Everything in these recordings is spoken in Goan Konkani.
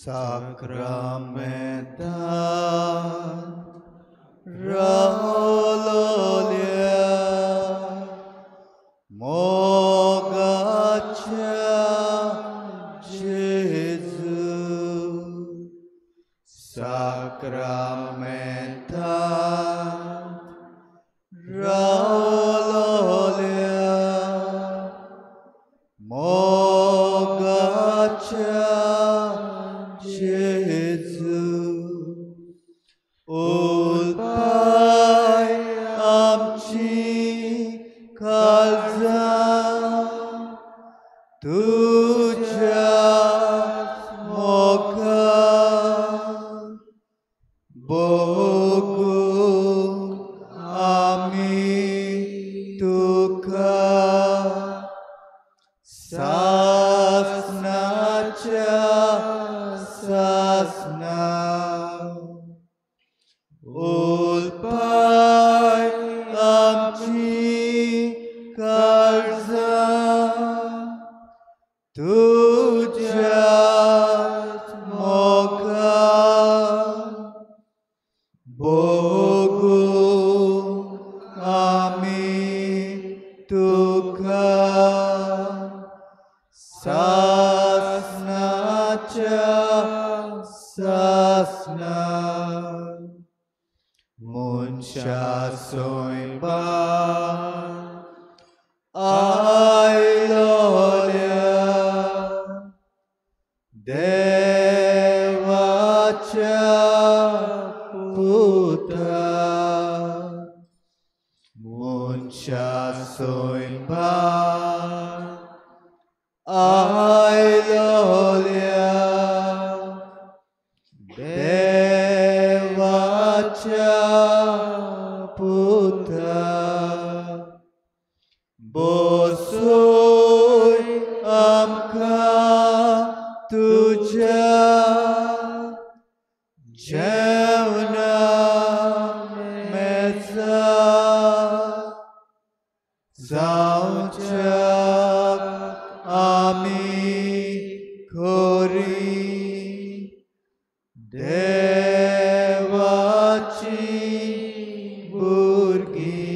Sacramentan रावलोल्या मोगाच्या जेजू साक्रामेंतान रावलोल्या मोगाच्या जेजू उलपाय आमची काळजां तुज्या मोगान भोगूंक आमी तुका सासणाच्या सासणा उलपाय आमची काळजां तुज्या मोगान भोगूंक आमी तुका सासणाच्या सासणा मनशा सोयपान आयलोल्या देवाच्या पुता मनशा सोयपान आयलोल्या देवाच्या पुता बसय आमकां तुज्या जेवणा मेजार जावच्याक आमी खरी देवाची भुरगीं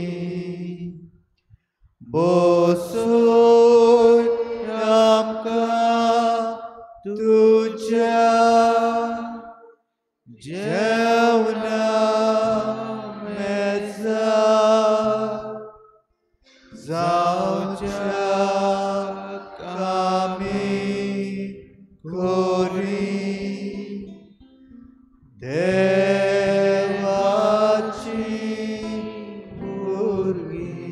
बसय आमकां तुज्या जेवणा मेजार जावच्याक आमी खरी देवाची भुरगीं.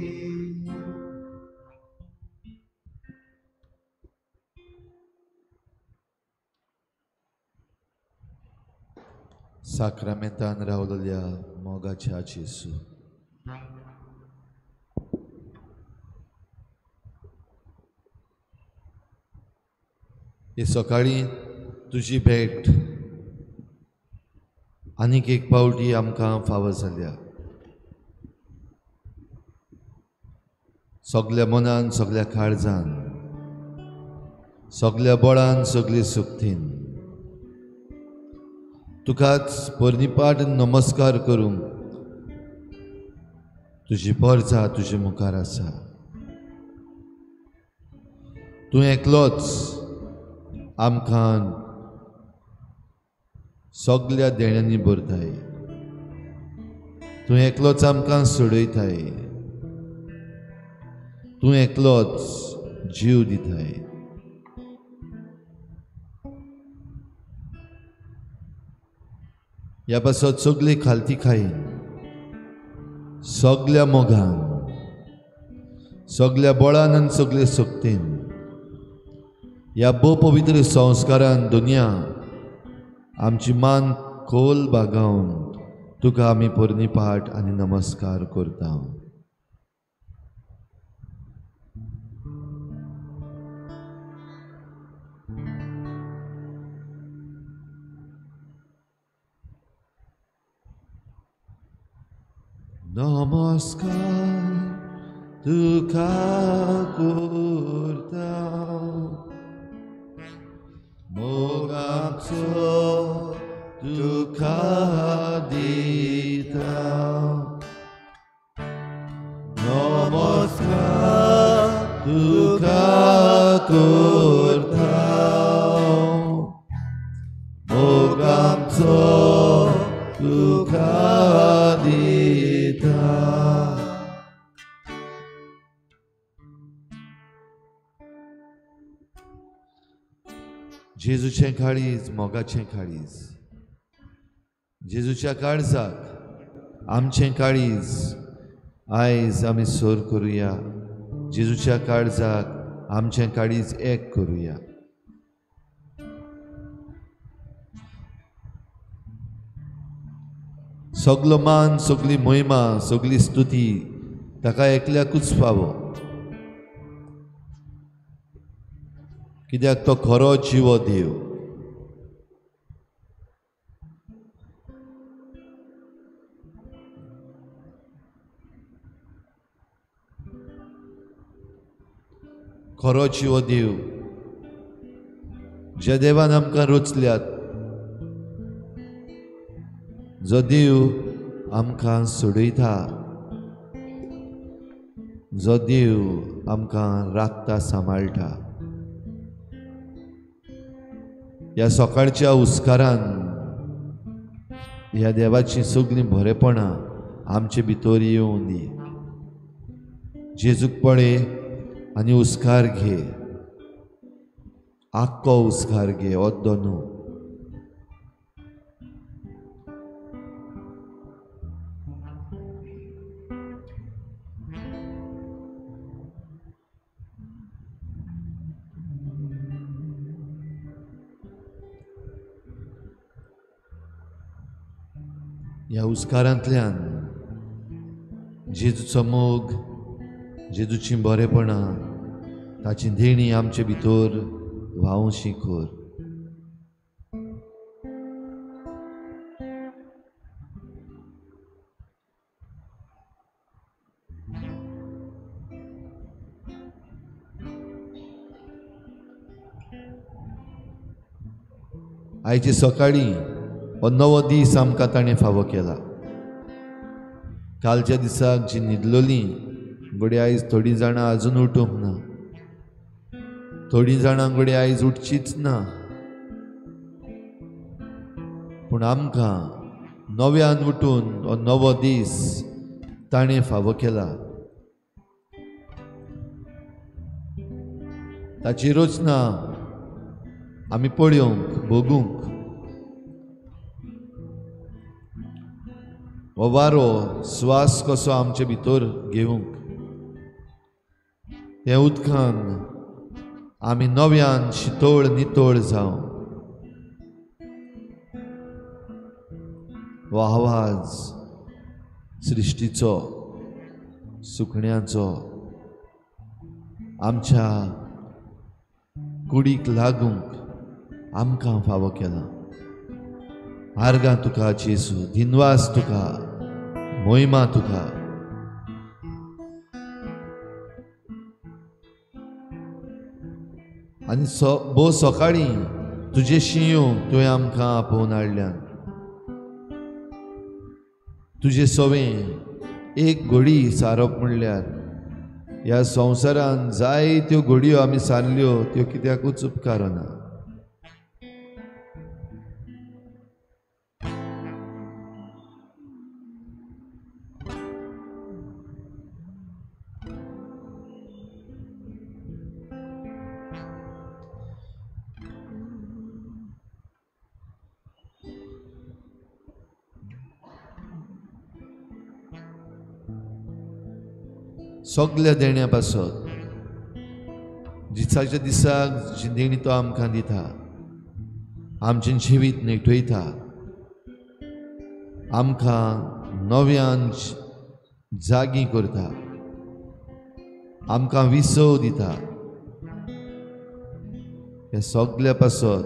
साक्रामेंतान रावलोल्या मोगाच्या जेजू हे सकाळीं तुजी भेट आनीक एक पावटी आमकां फावो जाल्या. सगल्या मनान सगल्या काळजान सगल्या बळान सगली सुक्तीन तुकाच पर्निपाट नमस्कार करूंक तुजी परजा तुजे मुखार आसा. तूं एकलोच आमकां सगल्या देण्यांनी भरताय, तूं एकलोच आमकां सोडयताय, तूं एकलोच जीव दिताय. ह्या पासत सगली खालती खायन सगल्या मोगान सगल्या बळान आनी सगले शक्तीन ह्या भोव पवित्र संस्कारान दुनिया आमची मान खोल बागावन तुका आमी पोरणी पाठ आनी नमस्कार करता. नमस्कार तुका करता मोगा आमचो तुका दिता नमस्कार तुका करता मोग आमचो तुका दिता. जेजूचें काळीज मोगाचें काळीज, जेजूच्या काळजाक आमचें काळीज आयज आमी सोर करुया. जेजूच्या काळजाक आमचें काळीज एक करुया. सगलो मान, सगली महिमा, सगली स्तुती ताका एकल्याकूच फावो, कित्याक तो खरो जिवो देव. खरो जिवो देव ज्या देवान आमकां रचल्यात, जो देव आमकां सोडयता, जो देव आमकां राखता, सांबाळटा. ह्या सकाळच्या हुस्कारान ह्या देवाचीं सगळीं बरेपणां आमचे भितर येवं दी. जेजूक पळय आनी हुस्कार घे, आख्खो हुस्कार घे, अद्दो न्हू. ह्या हुस्कारांतल्यान जेजूचो मोग, जेजूचीं बरेपणां, ताची देणी आमचे भितर व्हांवशी कर. आयचे सकाळीं हो नवो दीस आमकां ताणें फावो केला. कालच्या दिसाक जी न्हिदलोलीं घडये आयज थोडीं जाणां आजून उठूंक ना, थोडीं जाणां घडये आयज उठचीच ना, पूण आमकां नव्यान उठून हो नवो दीस ताणें फावो केला. ताची रचना आमी पळोवंक, भोगूंक, हो वारो स्वास कसो आमचे भितर घेवंक, त्या उदकान आमी नव्यान शितोळ नितोळ जावं. हो आवाज सृश्टीचो, सुकण्यांचो आमच्या कुडीक लागूंक आमकां फावो केला. आर्गां तुका जेजू, दिनवास तुका, मोहिमा तुका. आनी भोव सकाळीं तुजे शिंयूंक तुवें आमकां आपोवन हाडल्यान. तुजे सवें एक घोडी सारप म्हणल्यार ह्या संवसारान जायत्यो घोडयो आमी सारल्यो त्यो कित्याकूच उपकारना. सगल्या देण्या पासत दिसाच्या दिसाक जी देणी तो आमकां दिता, आमचें जिवीत नेटयता, आमकां नव्यान जागी करता, आमकां विसव दिता. ह्या सगल्या पासत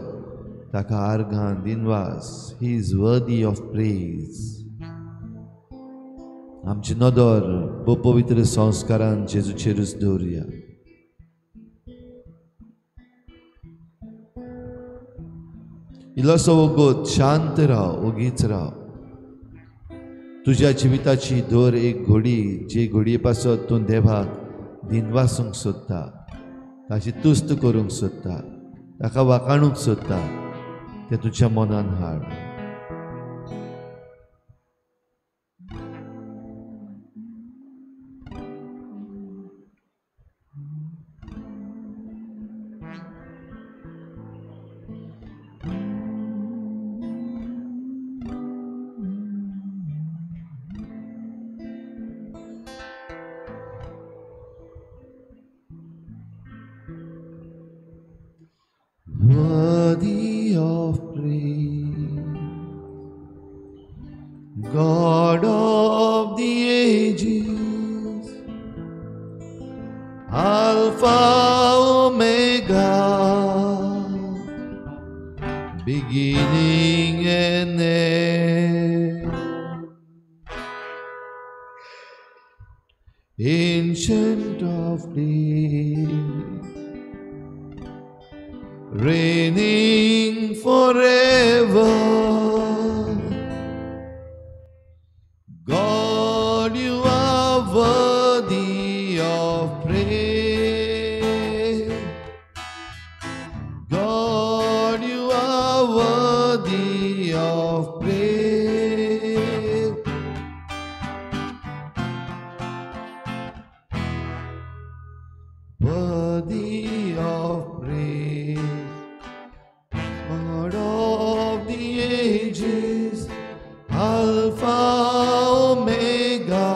ताका आर्गां दिनवास. He is worthy of praise. आमची नदर भोव पवित्र संस्कारान जेजूचेरूच दवरुया. इल्लोसो वगत शांत राव, ओगीच राव. तुज्या जिविताची दर एक घोडी, जे घोडये पासत तूं देवाक दिनवासूंक सोदता, ताची तुस्त करूंक सोदता, ताका वाखाणूंक सोदता, तें तुज्या मनान हाड. Worthy of praise, God of the ages, Alpha Omega, beginning and end, Ancient of days, reigning forever. God, you are worthy of praise. God, you are worthy of praise. Worthy of praise, God of the ages, Alpha Omega,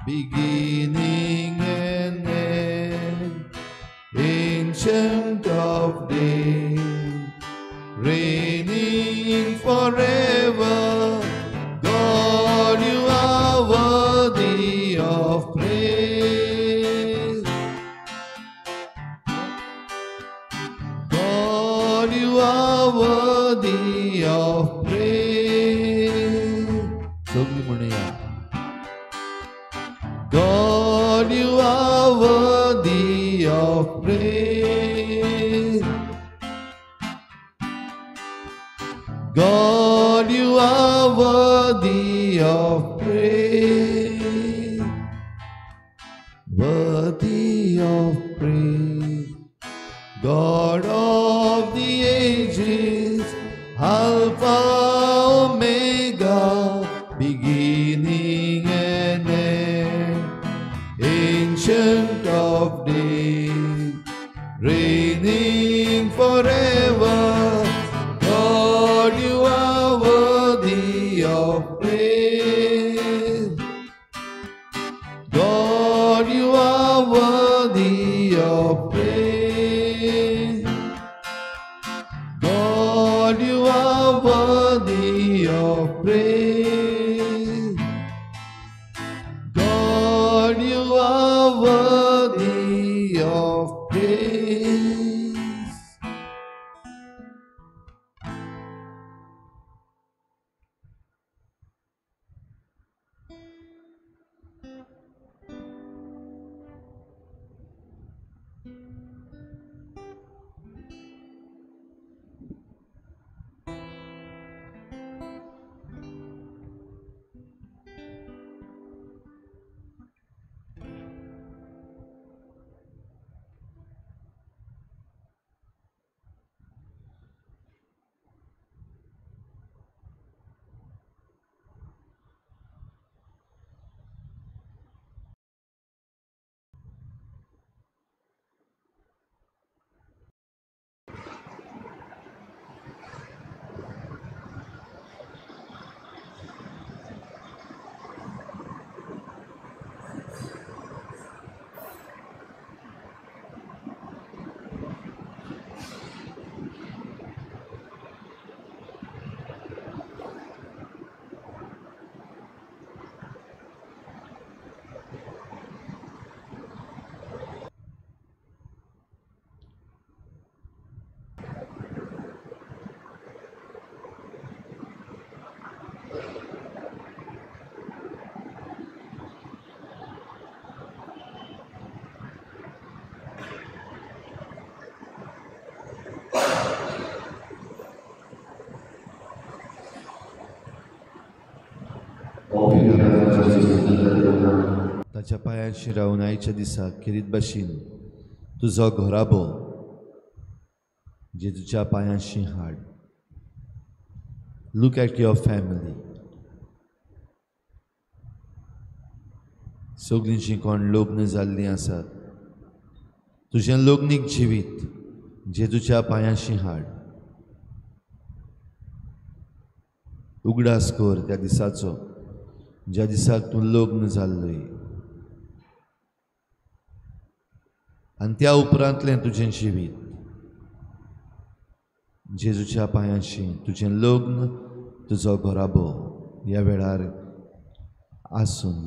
beginning and end, Ancient of days, reigning forever. God, you are worthy of praise. God, you are worthy of praise. सगळीं म्हणया. God, you are worthy of praise. God, you are worthy of praise. Worthy of praise. God of the ages, Alpha Omega, beginning and end, Ancient of days, reigning forever. God, you are worthy of praise. God, you are worthy of praise. God, you are worthy of praise. God, you are worthy of praise. ताच्या पांयांशी रावन आयच्या दिसा खेरीत भाशेन तुजो घराबो जेजूच्या पांयांशी हाड. Look at your family. सगळींची कोण लग्न जाल्लीं आसात, तुजें लग्नीक जिवीत जेजूच्या पांयांशी हाड. उगडास कर त्या दिसाचो ज्या दिसाक तूं लग्न जाल्लोय आनी त्या उपरांतलें तुजें जिवीत जेजूच्या पांयांशी, तुजें लग्न, तुजो घराबो ह्या वेळार आसूं.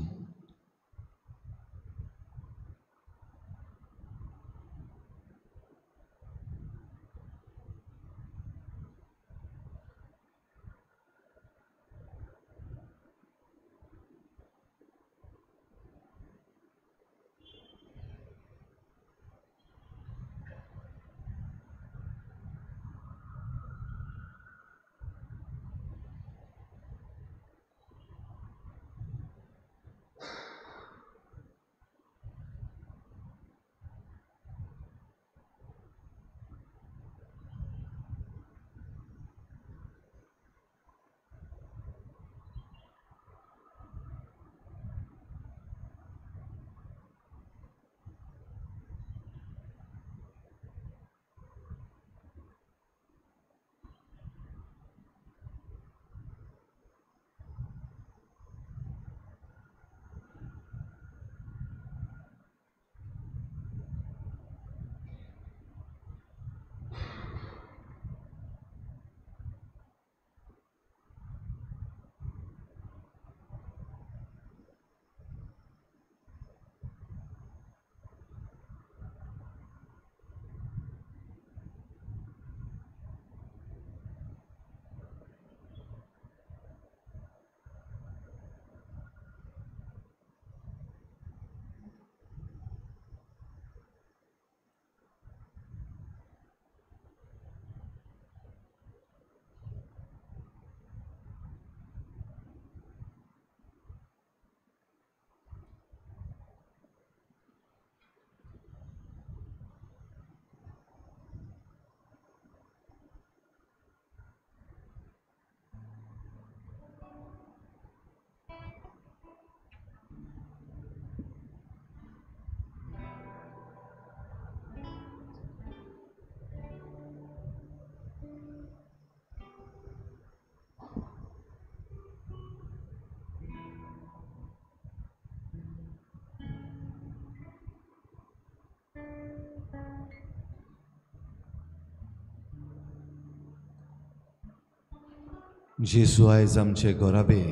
जेजू आयज आमचे घराबे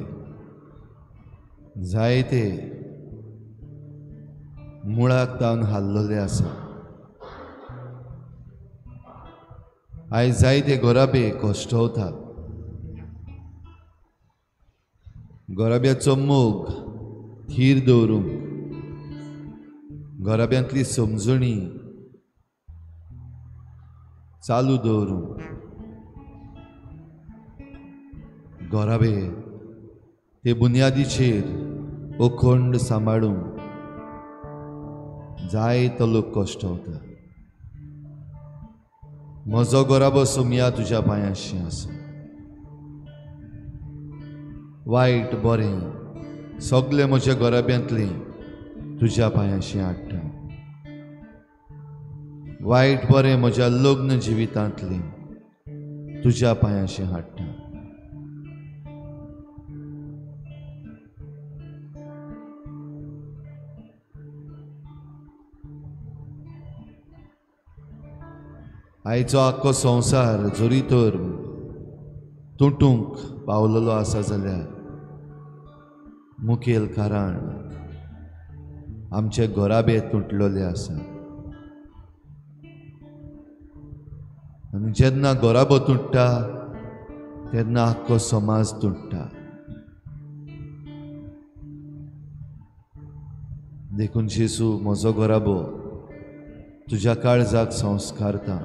जायते मुळाक तावन हाल्लोले आसा. आयज जायते घराबे कश्टवतात. घराब्याचो मोग थीर दवरूंक, घराब्यांतली समजणी चालू दवरूंक घराबे ते बुन्यादीचेर अखंड सांबाळूंक जायतो लोक कश्टवता. म्हजो घराबो सोमया तुज्या पांयांशी आसा. वायट बरें सगळें म्हज्या घराब्यांतलें तुज्या पांयांशी हाडटा. वायट बरें म्हज्या लग्न जिवितांतलें तुज्या पांयांशी हाडटा. आयचो आख्खो संवसार जरी तर तुटूंक पावलेलो आसा जाल्यार मुखेल कारण आमचे घराबे तुटलेले आसा. आनी जेन्ना घराबो तुट्टा तेन्ना आख्खो समाज तुट्टा. देखून जेजू म्हजो घराबो तुज्या काळजाक संस्कारता.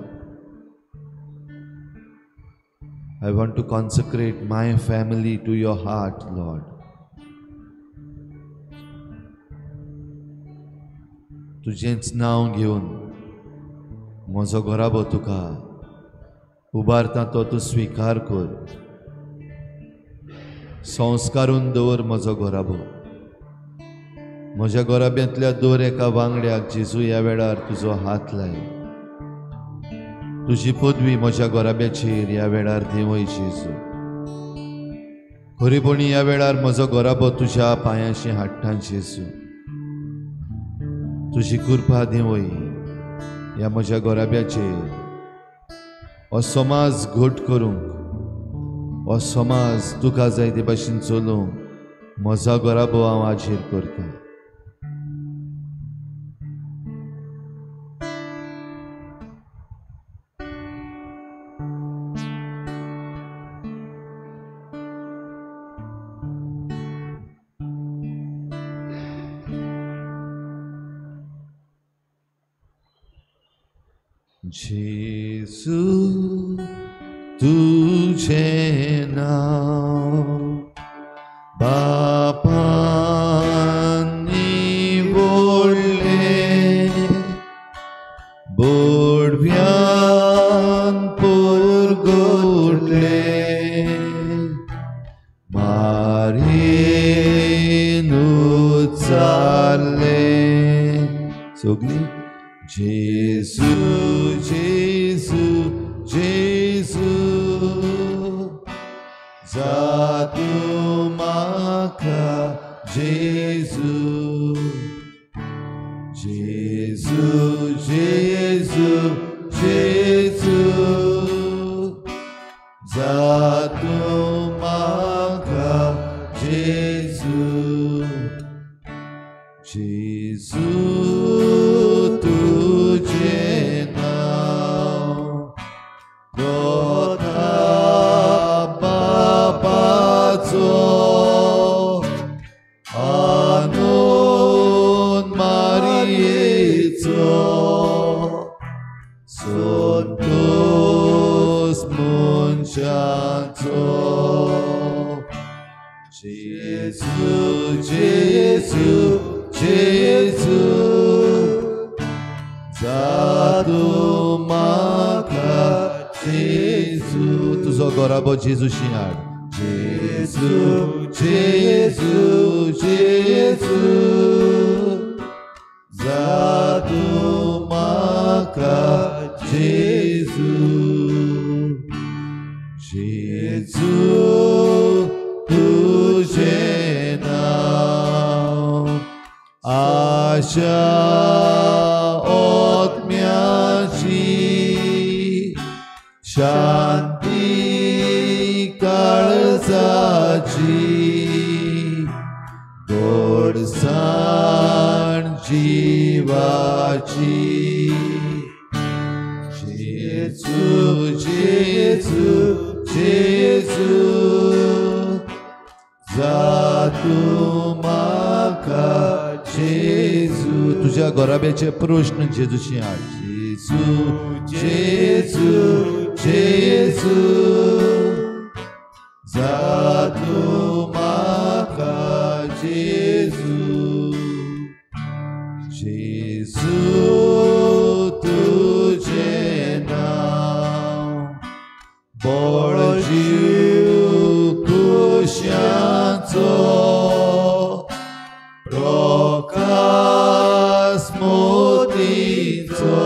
I want to consecrate my family to your heart, Lord. तुजेंच नांव घेवन म्हजो घराबो तुका उबारता तो तूं स्विकार कर. संस्कारून दवर म्हजो घराबो. म्हज्या घराब्यांतल्या दर एका वांगड्याक जेजू ह्या वेळार तुजो हात लाय. तुजी पदवी म्हज्या घराब्याचेर ह्या वेळार देंवय जेजू. खरेपणी ह्या वेळार म्हजो घराबो तुज्या पांयांशी हाडटा जेजू. तुजी कृपा देंवय ह्या म्हज्या घराब्याचेर. हो समाज घट करूंक, हो समाज तुका जाय ते भाशेन चलोवंक म्हजो घराबो हांव आजेर करता. जेजू तुझे नाव बापान निवडले, बोडव्यान पुरगुडले, मारयेन उचारले. सगळीं जेजू जेजू जेजू जा तूं म्हाका जेजू जेजू जेजू जेजू जा तूं म्हाका जेजू जेजू तुझे नाव गोथा बापाचो आनून मारयेचो संतोस मनशाचो. जेजू जेजू जेजू जा तूं म्हाका जेजू. तुजो घराबो जेजूशी हाड. जेजू जेजू जेजू जा तूं म्हाका जेजू जेजू तुझें नांव आशा आत्म्याची शांती काळजाची गोडसाण जिवाची. जेजू जेजू जेजू जा तूं म्हाका जेजू. तुज्या घराब्याचे प्रश्न जेजूशी हाड. जेजू जेजू जेजू जा तूं म्हाका जेजू जेजू तुझें नांव बळ जीव कुश्यांचो प्रकाश मोतीचो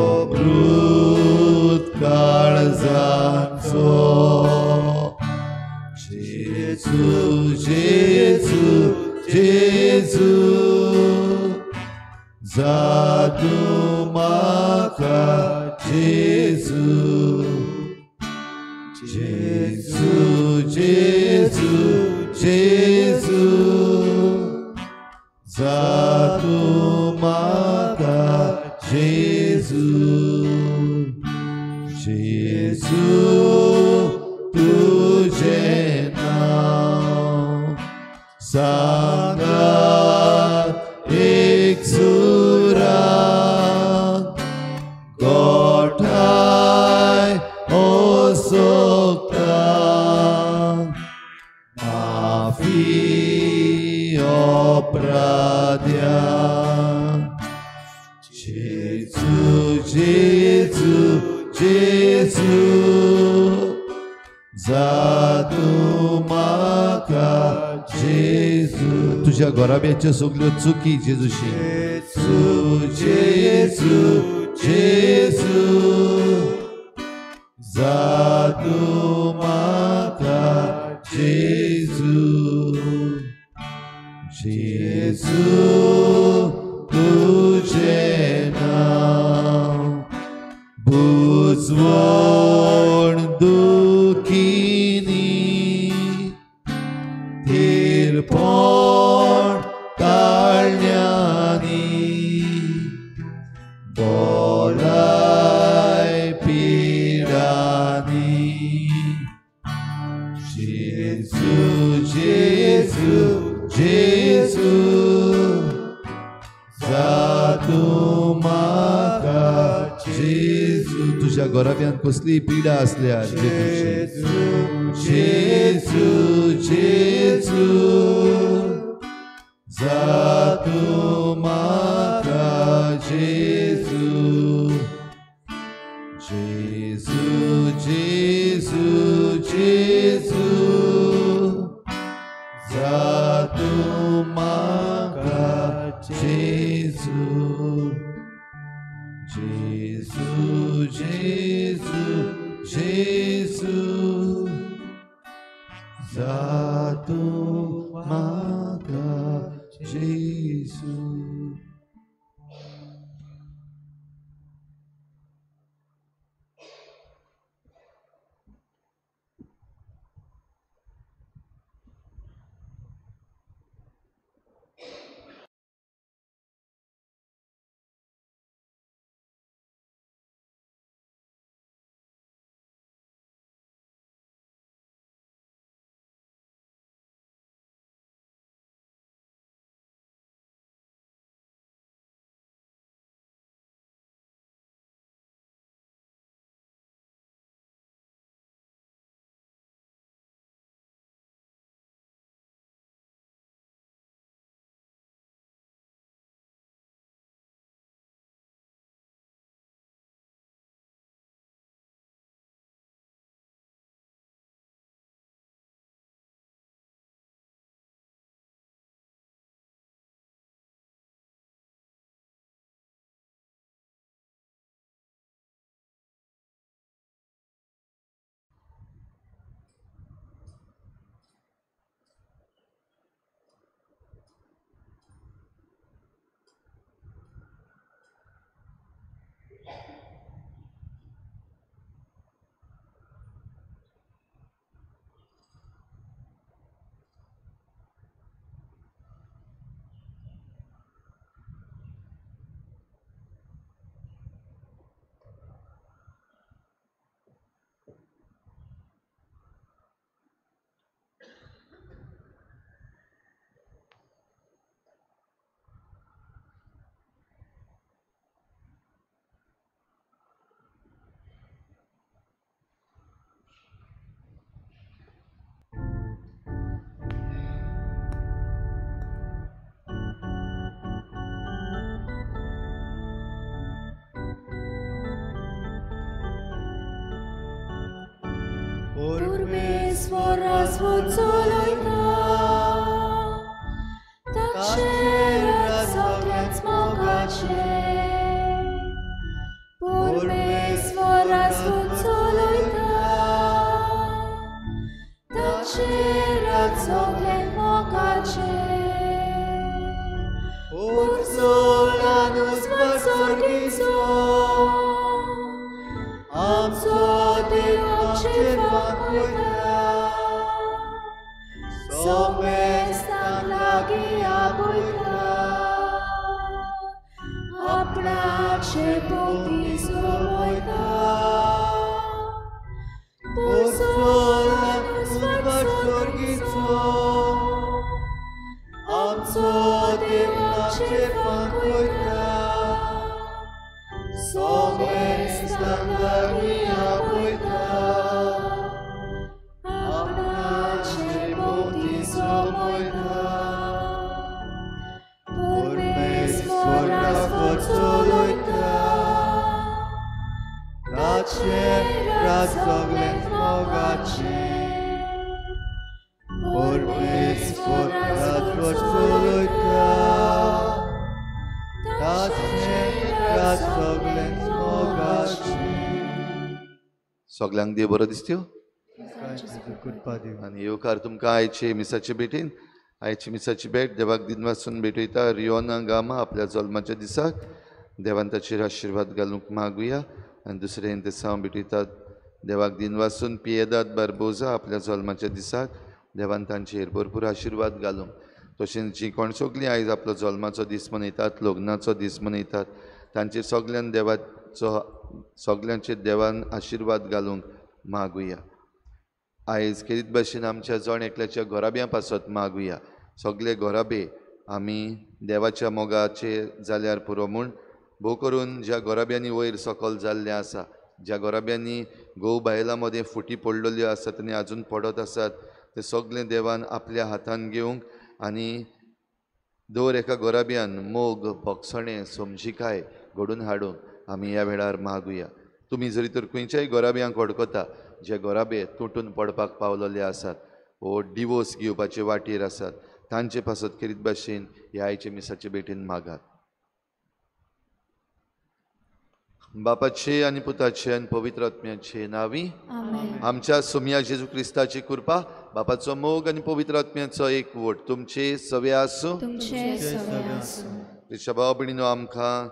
अमृत काळजांचो. जेजू जेजू जेजू जा तूं म्हाका जेजू जेजू जेजू जेजू जा तूं म्हाका जेजू जेजू तुझें नांव सांगात एक सुरान गोठाय असोक्ता माफी अपराधांक. द्या. जेजू जेजू जेजू जा तूं म्हाका जेजू. तुज्या घराब्याच्यो सगल्यो चुकी जेजूशी. जेजू जेजू जेजू जा तूं म्हाका जेजू. जेजू तुजें नांव बुजवण दुखिनी थिरपण ताळण्यांनी बोलाय पिडांनी. जेजू जेजू जेजू जा तूं म्हाका जेजू. तुज्या घराब्यांत कसलीय पिडा आसल्यार जेजूची. जेजू जेजू जा तूं म्हाका जेजू. जेजू जेजू जेजू जा तूं म्हाका जेजू. जेजू जेजू जेजू जा तूं म्हाका जेजू. Por ताचें राज सगळेंच मोगाचें परमेश्वर राजवट चलयता ताचें राज सगळेंच मोगाचें. सगल्यांक देव बरो दिसत्यो आनी येवकार तुमकां आयचे मिसाचे भेटीन. आयची मिसाची भेट देवाक दिनवासून भेटयता रियोना गामा आपल्या जल्माच्या दिसाक देवान ताचेर आशिर्वाद घालूंक मागुया. आनी दुसरें दिसा भेटयतात देवाक दिनवासून पियेदाद बार्बोजा आपल्या जल्माच्या दिसाक देवान तांचेर भरपूर आशिर्वाद घालूंक. तशेंच जी कोण सगळीं आयज आपलो जल्माचो दीस मनयतात, लग्नाचो दीस मनयतात, तांचेर सगल्यान देवाचो सगल्यांचेर देवान आशिर्वाद घालूंक मागुया. आयज खेरीत भाशेन आमच्या जण एकल्याच्या घराब्यां पासत मागुया. सगळे घराबे आमी देवाच्या मोगाचे जाल्यार पुरो म्हूण भोव करून ज्या घराब्यांनी वयर सकल जाल्लें आसा, ज्या घराब्यांनी घोव बायलां मदें फुटी पडलेल्यो आसात आनी आजून पडत आसात, ते सगळें देवान आपल्या हातान घेवंक आनी दर एका घराब्यान मोग, भोगसणें, समजिकाय घडून हाडूंक आमी ह्या वेळार मागुया. तुमी जरी तर खंयच्याय घराब्यांक वळखता जे घराबे तुटून पडपाक पावलेले आसात वो डिवोर्स घेवपाचे वाटेर आसात, तांचे पासत खेरीत भाशेन ह्या आयचे मिसाचे भेटीन मागात. बापाचे आनी पुताचे आनी पवित्र आत्म्याचे नांवी आमच्या सोमया जेजू क्रिस्ताची कृपा, बापाचो मोग आनी पवित्र आत्म्याचो एकवट तुमचे सवे आसूं. क्रिस्ता भाव भयणीनो, आमकां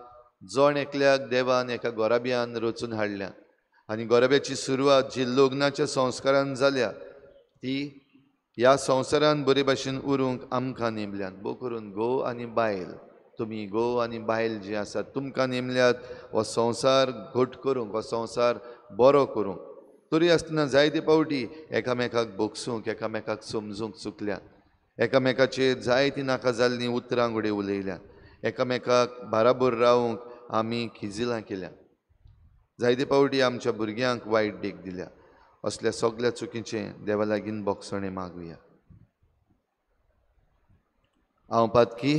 जण एकल्याक देवान एका घराब्यान रचून हाडल्या आनी घराब्याची सुरवात जी लग्नाच्या संस्कारान जाल्या ती ह्या संवसारान बरे भाशेन उरूंक आमकां नेमल्यात. भोव करून घोव आनी बायल, तुमी घोव आनी बायल जी आसात तुमकां नेमल्यात हो संवसार घट करूंक, हो संवसार बरो करूंक. तरी आसतना जायते फावटी एकामेकाक भोगसूंक, एकामेकाक समजूंक चुकल्यात, एकामेकाचेर जायतीं नाका जाल्लीं उतरां घडये उलयल्यात, एकामेकाक बाराबर रावूंक आमी खिजिलां केल्या, जायते फावटी आमच्या भुरग्यांक वायट देख दिल्या. असल्या सगल्या चुकीचें देवा लागीं भोगसणें मागुया. हांव पातकी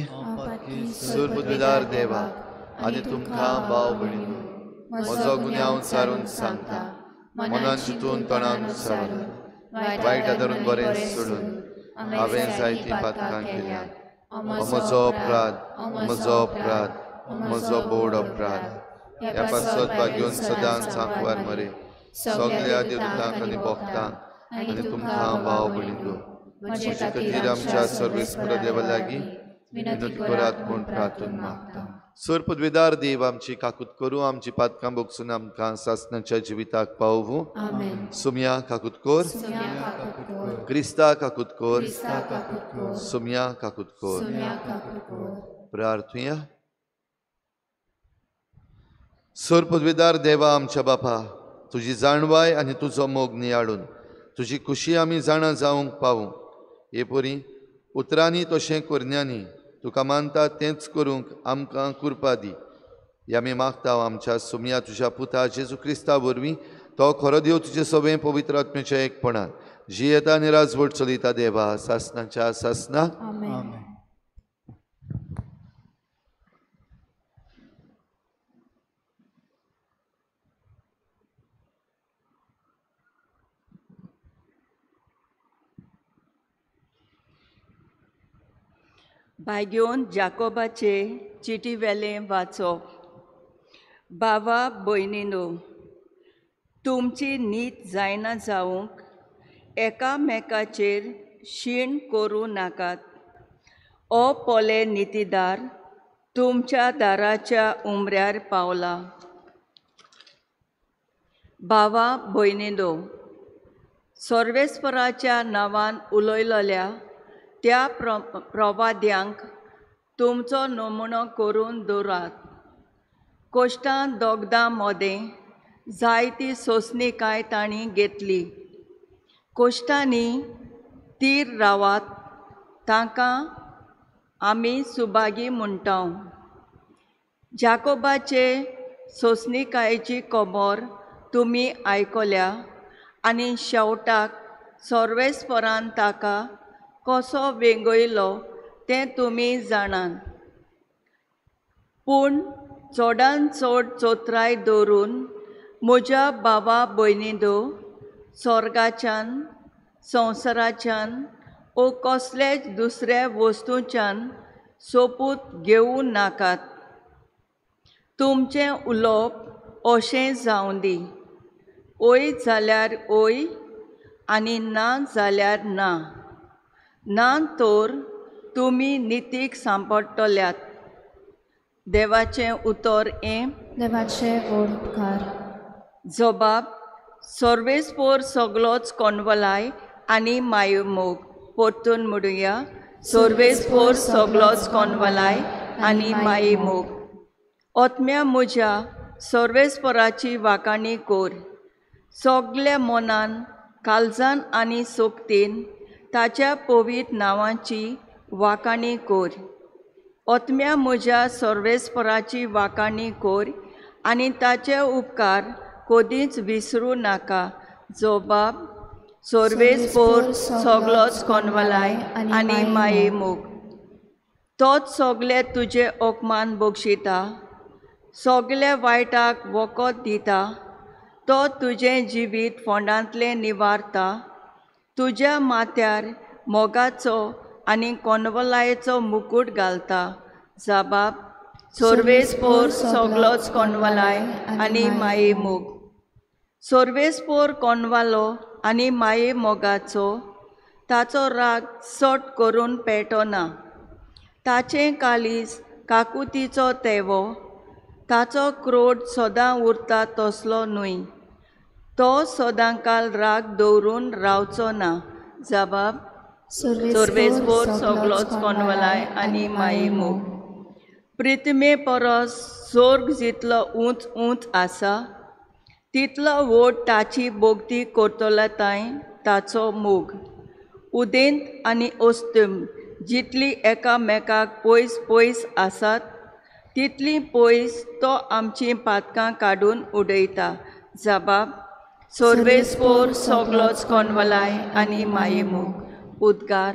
सुरबुद्दीदार देवा आनी तुमकां भाव भयणीनो म्हजो गुन्यांव सारून सांगता, मनान चिंतून तणान सारून वायट आदरून बरें सोडून हांवें जायतीं पातकां केल्यात. म्हजो अपराध, म्हजो अपराध, म्हजो बोड अपराध. ह्या पासत भाग्योन सदांच सांकवार मरे सगल्या देवतांक आनी भक्तांक आनी तुमकां भाव भयणीनो म्हजे खातीर आमच्या सर्वेस्पर देवा लागीं विनंती करात म्हूण प्रार्थना मागता. सर पदवेदार देव आमची काकूत करूं, आमची पातकां भोगसून आमकां सासणाच्या जिविताक पावूं. सुमया काकूत कर, क्रिस्ता काकूत कर, सुमया काकूत कर. प्रार्थुया. सर पदवेदार देवा आमच्या बापा, तुजी जाणवाय आनी तुजो मोग नियाळून तुजी खुशी आमी जाणा जावंक पावूं. हे परी उतरांनी तशें करण्यांनी तुका मानता तेंच करूंक आमकां कृपा दी. ह्या आमी मागता आमच्या सुमया तुज्या पुता जेजू क्रिस्ता वरवीं, तो खरो देव तुजे सगळें पवित्र आत्म्याच्या एकपणान जियेता आनी राजवट चलयता देवा सासनाच्या सासनाक. भाग्योन जाकोबाचे चिटी वेलें वाचप. बाबा भयणीनो, तुमची नीत जायना जावंक एकामेकाचेर शीण करूं नाकात. ओ पोले नितीदार तुमच्या दाराच्या उमऱ्यार पावला. बाबा भयणीनो, सर्वेस्पराच्या नांवान उलयलेल्या त्या प्रवाद्यांक तुमचो नमुनो करून दवरात. कोश्टां दोगदां मदें जायती सोंसणीकाय तांणी घेतली. कोश्टांनी तीर रावात, तांकां आमी सुभागी म्हणटा. जाकोबाचे सोंसणीकायेची खबर तुमी आयकल्या आनी शेवटाक सर्वेस्परान ताका कसो वेंगयलो तें तुमी जाणात. पूण चडान चड चोत्राय दवरून म्हज्या बाबा भयणींदो, स्वर्गाच्यान, संवसाराच्यान ओ कसलेच दुसऱ्या वस्तूच्यान सोपूत घेवं नाकात. तुमचें उलोवप अशें जावं दी, ओय जाल्यार ओय आनी ना जाल्यार ना. ना तर तुमी नितीक सांपडटल्यात. देवाचें उतर हें. देवाचे व्हड उपकार. जबाब सर्वेस्पोर सगलोच कोनवलाय आनी मायमोग. परतून म्हणुया, सर्वेस्पोर सगलोच कोनवलाय आनी मायमोग. आत्म्या म्हज्या सर्वेस्पोराची वाखाणी कर. सगल्या मनान, काळजान आनी सोक्तीन ताच्या पवित्र नांवाची वाखाणी कर. आत्म्या म्हज्या सर्वेस्पोराची वाखाणी कर आनी ताचे उपकार कदींच विसरूं नाका. जबाब सर्वेस्पोर सगलोच कोनवलाय आनी मायेमोग. तोच सगळे तुजे अपमान बक्षिता, सगल्या वायटाक वखद दिता. तो तुजें जिवीत फोंडांतलें निवारता. तुज्या माथ्यार मोगाचो आनी कोनवलायेचो मुकूट घालता. जबाब सर्वेस्पोर सगलोच कोनवलाय आनी मायेमोग. सर्वेस्पोर कोनवालो आनी माये मोगाचो, ताचो राग सट करून पेटना. ताचें काळीज काकुतीचो तेवो, ताचो क्रोध सदां उरता तसलो न्हय. तो सदांकाल राग दवरून रावचो ना. जबाब सर्वेस्पोर सगलोच कोनवलाय आनी मायेमोग. पृथ्वी परस स्वर्ग जितलो उंच उंच आसा तितलो व्हड ताची भोगती करतलो तांय ताचो मोग. उदेंत आनी अस्तम जितली एकामेकाक पयस पयस आसात तितली पयस तो आमचीं पातकां काडून उडयता. जबाब सर्वेस्पोर सगलोच कोनवलाय आनी मायेमोग. उद्गार.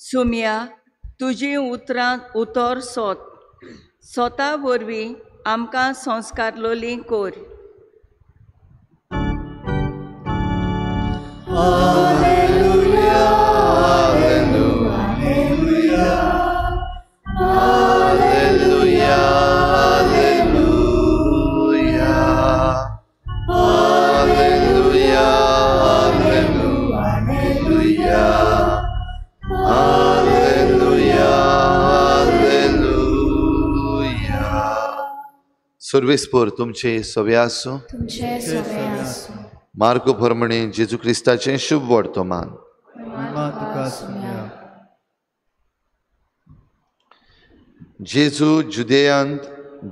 सुम्या, तुजीं उतरां उतर सोत, सोता वरवीं आमकां संस्कारलोलीं कर. Alleluia, alleluia, alleluia, alleluia, alleluia, alleluia, alleluia, alleluia. सर्वेस्पोर तुमचे सवे आसूं. तुमचे सवे आसूं. मार्को प्रमाणे जेजू क्रिस्ताचें शुभ वर्तमान. जेजू जुदेयांत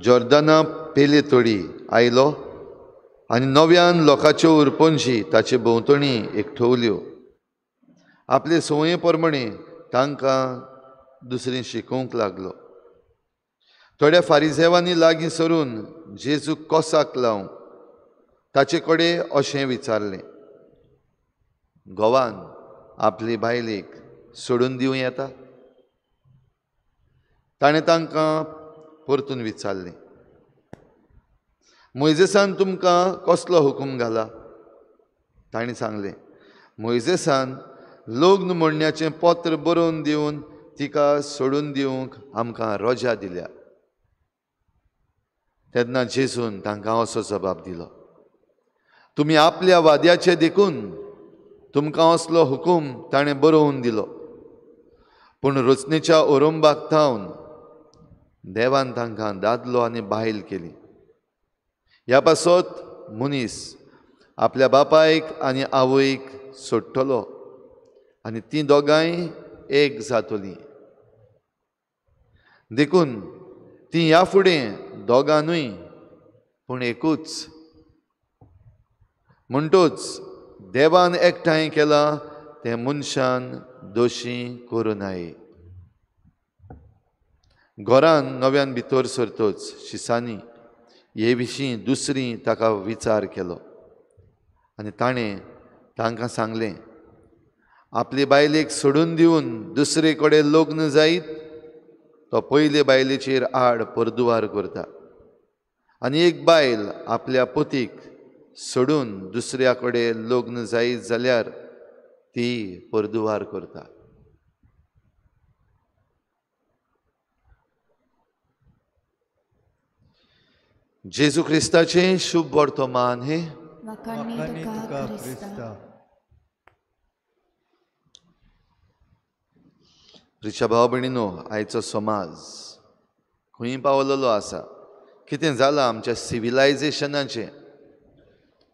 जॉर्दाना पेले तडी आयलो आनी नव्यान लोकांच्यो उरपंजी ताचे भोंवतणी एकठवल्यो. आपले संवये प्रमाणे तांकां दुसरें शिकोवंक लागलो. थोड्या फारिजेवांनी लागीं सरून जेजू कोसाक लावंक ताचे कडेन अशें विचारलें, घोवान आपले बायलेक सोडून दिवं येता? ताणें तांकां परतून विचारलें, मोयजेसान तुमकां कसलो हुकूम घाला? ताणें सांगलें, मोयजेसान लग्न म्हणण्याचें पत्र बरोवन दिवन तिका सोडून दिवंक आमकां रजा दिल्या. तेन्ना जेजून तांकां असो जबाब दिलो, तुमी आपल्या वाद्याचे देखून तुमकां असलो हुकूम ताणें बरोवन दिलो, पूण रचनेच्या ओरंबाक थावन देवान तांकां दादलो आनी बायल केली. ह्या पासत मनीस आपल्या बापायक आनी आवयक सोडटलो आनी तीं दोगांय एक जातलीं. देखून तीं ह्या फुडें दोगां न्हय पूण एकूच. म्हणटूच देवान एकठांय केलां तें मनशान दोशी करूं नये. घरान नव्यान भितर सरतोच शिसांनी हे विशीं दुसरी ताका विचार केलो आनी ताणें तांकां सांगलें, आपले बायलेक सोडून दिवन दुसरे कडेन लग्न जायत तो पयले बायलेचेर आड परदुवार करता आनी एक बायल आपल्या पतीक सोडून दुसऱ्या कडेन लग्न जायत जाल्यार ती परदुवार करता. जेजू क्रिस्ताचें शुभ वर्तमान हें. प्रिच्या भाव भयणीनो, आयचो समाज खंय पावलेलो आसा, कितें जालां आमच्या सिविलायजेशनाचें.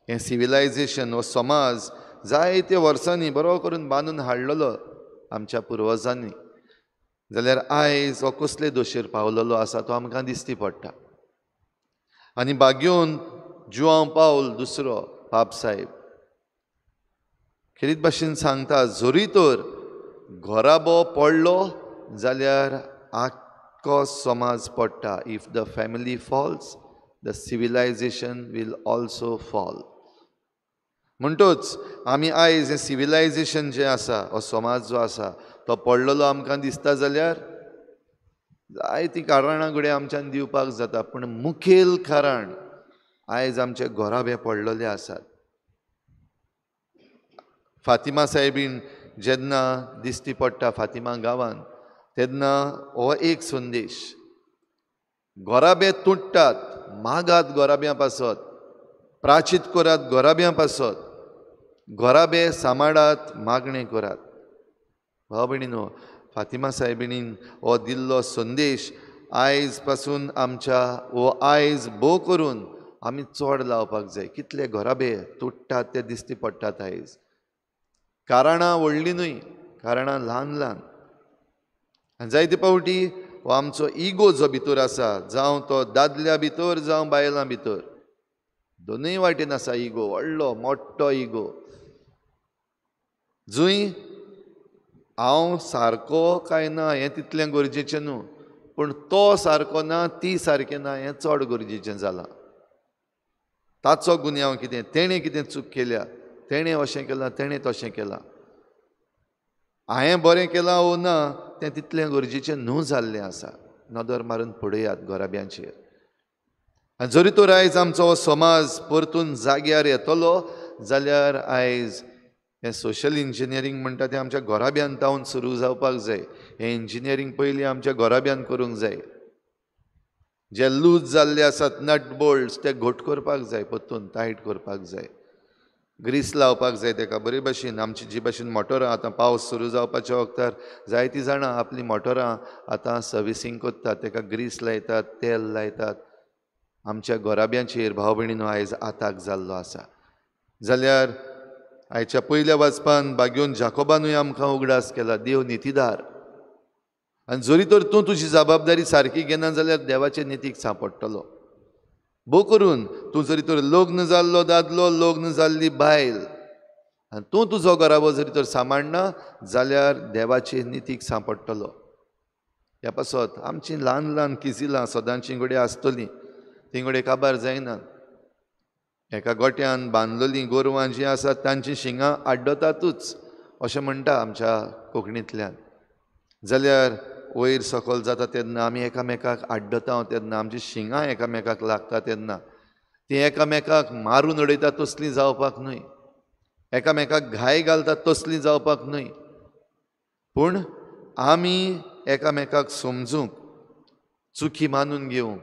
हें सिविलायजेशन हो समाज जायते वर्सांनी बरो करून बांदून हाडलेलो आमच्या पुर्वजांनी, जाल्यार आयज हो कसले दोशेर पावलेलो आसा तो आमकां दिसती पडटा. आनी बागेवन जुआंव पावल दुसरो पाप साहेब खेरीत भाशेन सांगता, जरी तर घराबो पडलो जाल्यार आख्खो समाज पडटा. If the family falls the civilization will also fall. म्हणटोच आमी आयज हें सिविलायजेशन जें आसा, हो समाज जो आसा तो पडलेलो आमकां दिसता जाल्यार जायतीं कारणां घडये आमच्यान दिवपाक जाता, पूण मुखेल कारण आयज आमचे घराबे पडलेले आसात. फातिमा साहेबीन जेन्ना दिश्टी पडटा फातिमा गांवान तेन्ना हो एक संदेश, घराबे तुट्टात, मागात घराब्यां पासत, प्राचीत करात घराब्यां पासत, घराबे सांबाळात, मागणें करात. भाव भयणीनो, फातिमा साहेबिणीन हो दिल्लो संदेश आयज पासून आमच्या हो आयज भोव करून आमी चड लावपाक जाय. कितले घराबे तुट्टात ते दिश्टी पडटात आयज. कारणां व्हडलीं न्हय, कारणां ल्हान ल्हान. आनी जायते फावटी हो आमचो इगो जो भितर आसा, जावं तो दादल्या भितर जावं बायलां भितर, दोनूय वाटेन आसा इगो, व्हडलो मोठो इगो. जंय हांव सारको काय ना हें तितलें गरजेचें न्हू, पूण तो सारको ना ती सारकें ना हें चड गरजेचें जालां. ताचो गुन्यांव कितें, तेणें कितें चूक केल्या, तेणें अशें केलां, तेणें तशें केलां, हांवें बरें केलां ओ ना तें तितलें गरजेचें न्हू जाल्लें आसा. नदर मारून पळयात घराब्यांचेर. आनी जरी तर आयज आमचो समाज परतून जाग्यार येतलो जाल्यार आयज हें सोशल इंजिनियरींग म्हणटा तें आमच्या घराब्यान तावन सुरू जावपाक जाय. हें इंजिनियरींग पयलीं आमच्या घराब्यान करूंक जाय. जे लूज जाल्ले आसात नट बोल्ट्स ते घट करपाक जाय, परतून टायट करपाक जाय, ग्रीस लावपाक जाय तेका बरे भाशेन. आमची जी भाशेन मोटरां आतां पावस सुरू जावपाच्या वखदार जायतीं जाणां आपलीं मोटरां आतां सर्विसींग करतात, तेका ग्रीस लायतात, तेल लायतात. आमच्या घराब्यांचेर भाव भयणीनो आयज आताक जाल्लो आसा. जाल्यार आयच्या पयल्या वाचपान बागेवन जाकोबानूय आमकां उगडास केला, देव नितीदार, आनी जरी तर तूं तुजी जबाबदारी सारकी घेना जाल्यार देवाचे नितीक सांपडटलो. भोव करून तूं जरी तर लग्न जाल्लो दादलो, लग्न जाल्ली बायल, आनी तूं तुजो घराबो जरी तर सांबाळना जाल्यार देवाचे नितीक सांपडटलो. ह्या पासत आमचीं ल्हान ल्हान किजिलां सदांचीं घडये आसतलीं, तीं घडये काबार जायनात. एका गोट्यान बांदलेलीं गोरवां जीं आसात तांचीं शिंगां आड्डतातूच अशें म्हणटा आमच्या कोंकणींतल्यान. जाल्यार वयर सकयल जाता तेन्ना आमी एकामेकाक आड्डता तेन्ना आमचीं शिंगां एकामेकाक लागता तेन्ना तीं एकामेकाक मारून उडयता तसलीं जावपाक न्हय, एकामेकाक घाय घालता तसलीं जावपाक न्हय, पूण आमी एकामेकाक समजूंक, चुकी मानून घेवंक,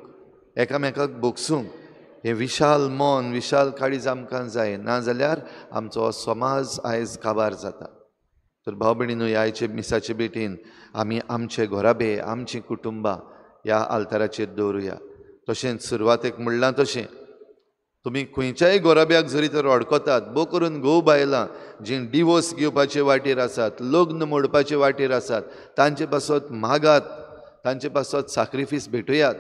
एकामेकाक भोगसूंक हें विशाल मन, विशाल काळीज आमकां जाय. नाजाल्यार आमचो समाज आयज काबार जाता. तर भाव भयणीनो, ह्या आयचे मिसाचे भेटीन आमी आमचे घराबे, आमचीं कुटुंबां ह्या आल्ताराचेर दवरुया. तशेंच सुरवातेक म्हणलां तशें तुमी खंयच्याय घराब्याक जरी तर अडकतात, भोव करून घोव बायलां जीं डिवोर्स घेवपाचे वाटेर आसात, लग्न मोडपाचे वाटेर आसात, तांचे पासत मागात, तांचे पासत साक्रिफीस भेटयात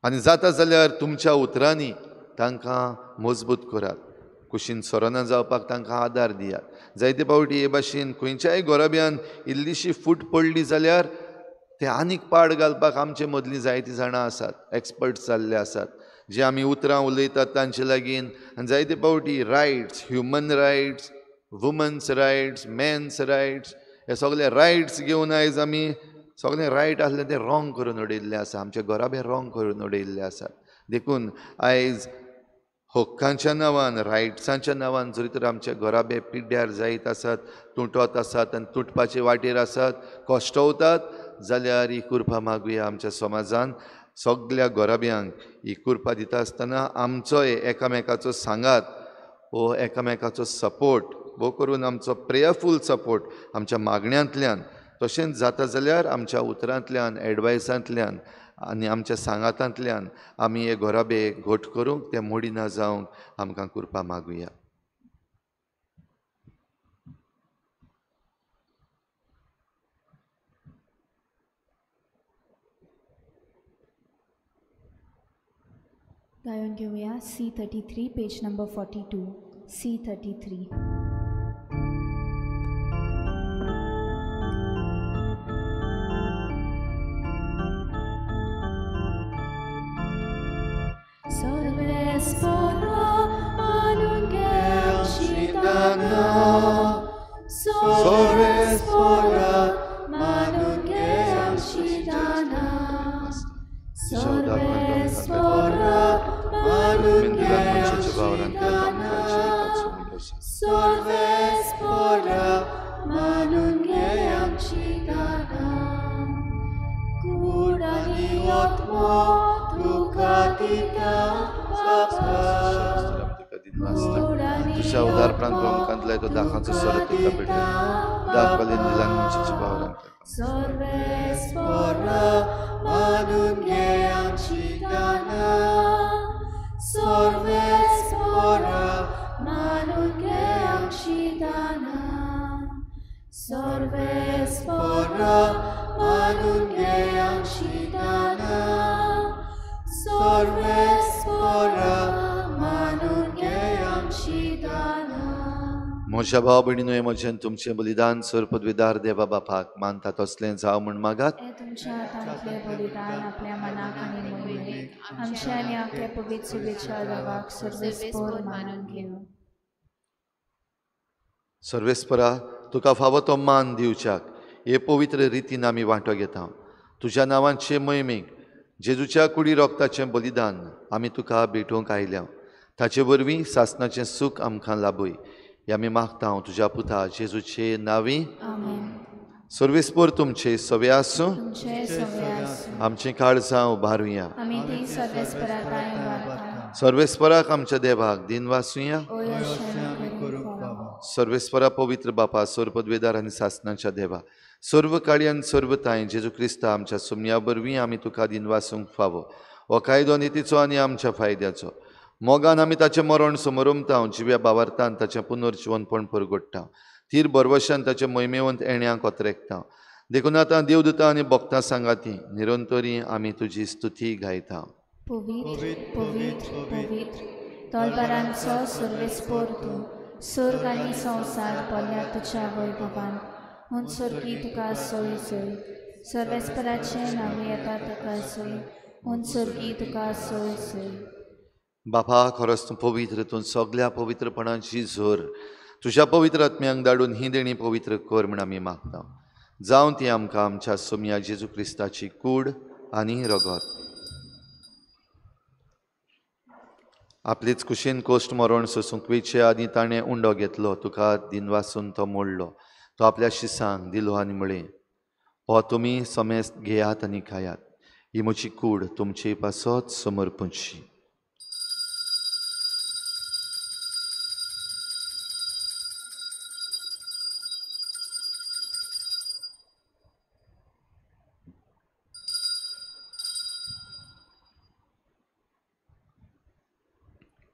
आनी जाता जाल्यार तुमच्या उतरांनी तांकां मजबूत करात. कुशीन सोरोना जावपाक तांकां आदार दियात. जायते फावटी हे भाशेन खंयच्याय गोराब्यान इल्लीशी फूट पडली जाल्यार ते आनीक पाड घालपाक आमचे मदलीं जायतीं जाणां आसात, एक्सपर्ट्स जाल्ले आसात, जे आमी उतरां उलयतात तांचे लागीं. आनी जायते फावटी rights, human rights, women's rights, men's rights, हे सगळे रायट्स घेवन आयज आमी सगळें रायट आसलें तें रोंग करून उडयल्लें आसा, आमचे घराबे रोंग करून उडयल्ले आसात. देखून आयज हक्कांच्या नांवान, रायट्सांच्या नांवान जरी तर आमचे घराबे पिड्ड्यार जायत आसात, तुटत आसात आनी तुटपाचे वाटेर आसात, कश्टवतात, जाल्यार ही कृपा मागुया आमच्या समाजान सगल्या घराब्यांक. ही कृपा दिता आसतना आमचोय एकामेकाचो सांगात वो एकामेकाचो सपोर्ट वो करून आमचो प्रेयरफूल सपोर्ट आमच्या मागण्यांतल्यान, तशेंच जाता जाल्यार आमच्या उतरांतल्यान, एडवायसांतल्यान आनी आमच्या सांगातांतल्यान आमी हे घराबे घट करूंक, ते मोडिना जावंक आमकां कृपा मागुया. गायन घेवया C33 page number 42. C33. तुझ्या उदारपणान तूं आमकां दिलाय तो दाखांचो सर तुका भेटय. दाख बलीन दिलांग मनशाच्या भावरांक. म्हज्या भाव भयणीनो, म्हजें तुमचें बलिदान सर पदवीदार देवा बापाक मानता तसलें जावं म्हूण मागात. तुमच्या हातांतलें बलिदान आपल्या मनाक आनी मोहिमेक आमच्या आनी आपल्या पवित्र शुभेच्छा देवाक सर्वेस्पोर मानून घेवं. सर्वेस्परा, तुका फावो तो मान दिवच्याक हे पवित्र रितीन आमी वांटो घेता. तुज्या नांवाचे मोहिमेक जेजूच्या कुडी रोगताचें बलिदान आमी तुका भेटोवंक आयल्या. ताचे वरवीं सासणाचें सूख आमकां लाभय हे आमी मागता तुज्या पुता जेजूचे नांवी. सर्वेस्पोर तुमचे सवे आसूं. आमचीं काळजां उबारुया. सर्वेस्पराक आमच्या देवाक दिन वासुया. सर्वेस्परा पवित्र बापा, सर्व पदवेदार आनी सासणाच्या देवा, सर्व काळी आनी सर्व तांय जेजू क्रिस्ता आमच्या सुमया वरवीं आमी तुका दिन वासूंक फावो. हो कायदो नितीचो आनी आमच्या फायद्याचो. मोगान आमी ताचें मरण समरमता, जिव्या बावार्थान ताचें पुनर्जिवनपण परगोडटा, थीर भरवशान ताचें मोहिमेवंत येण्याक ओतरेकता. देखून आतां देवदूता आनी भक्तां सांगाती निरंतरी आमी तुजी स्तुती गायता. पवित्र पवित्र पवित्र तलवारांचो सर्वेस्पोर तूं, स्वर्ग आनी संवसार भरल्या तुज्या वैभवान. म्हूण स्वर्गी तुका सोय सोय, सर्वेस्पराचें नांव येता तुका सोय, म्हूण स्वर्गी तुका सोय सोय. बापा, खरोच तूं पवित्र, तूं सगल्या पवित्रपणाची जोर. तुज्या पवित्र आत्म्यांक धाडून ही देणी पवित्र कर म्हूण आमी मागता. जावं ती आमकां आमच्या सोमया जेजू क्रिस्ताची कूड आनी रगत. आपलेच कुशीन कोश्ट मरण सोसूंक वयचे आनी ताणें उंडो घेतलो, तुका दिनवासून तो मोडलो, तो आपल्या शिसांक दिलो आनी म्हळें, हो तुमी समेस्त घेयात आनी खायात, ही म्हजी कूड तुमचे पासत समर्पणची.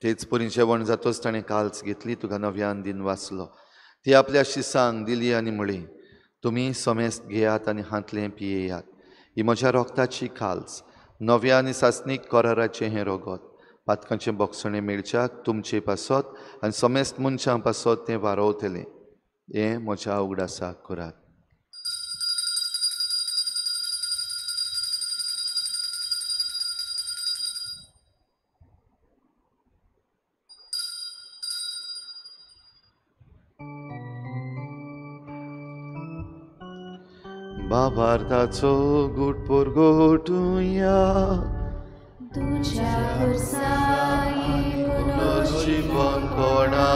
तेच परी जेवण जातोच ताणें काल्स घेतली, तुका नव्यान दिन वाचलो, ती आपल्या शिसांक दिली आनी म्हळी, तुमी समेस्त घेयात आनी हांतलें पियेयात, ही म्हज्या रोगताची काल्स, नव्या आनी सासणीक कराराचें हें रोगत, पातकांचें बोगसणें मेळच्याक तुमचे पासत आनी समेस्त मनशां पासत तें वारोवतलें. हें म्हज्या उगडासाक करात. बाबार्थाचो गुट पुरगोटुया तुज्या खुर्साई पुनर्जिवनपणा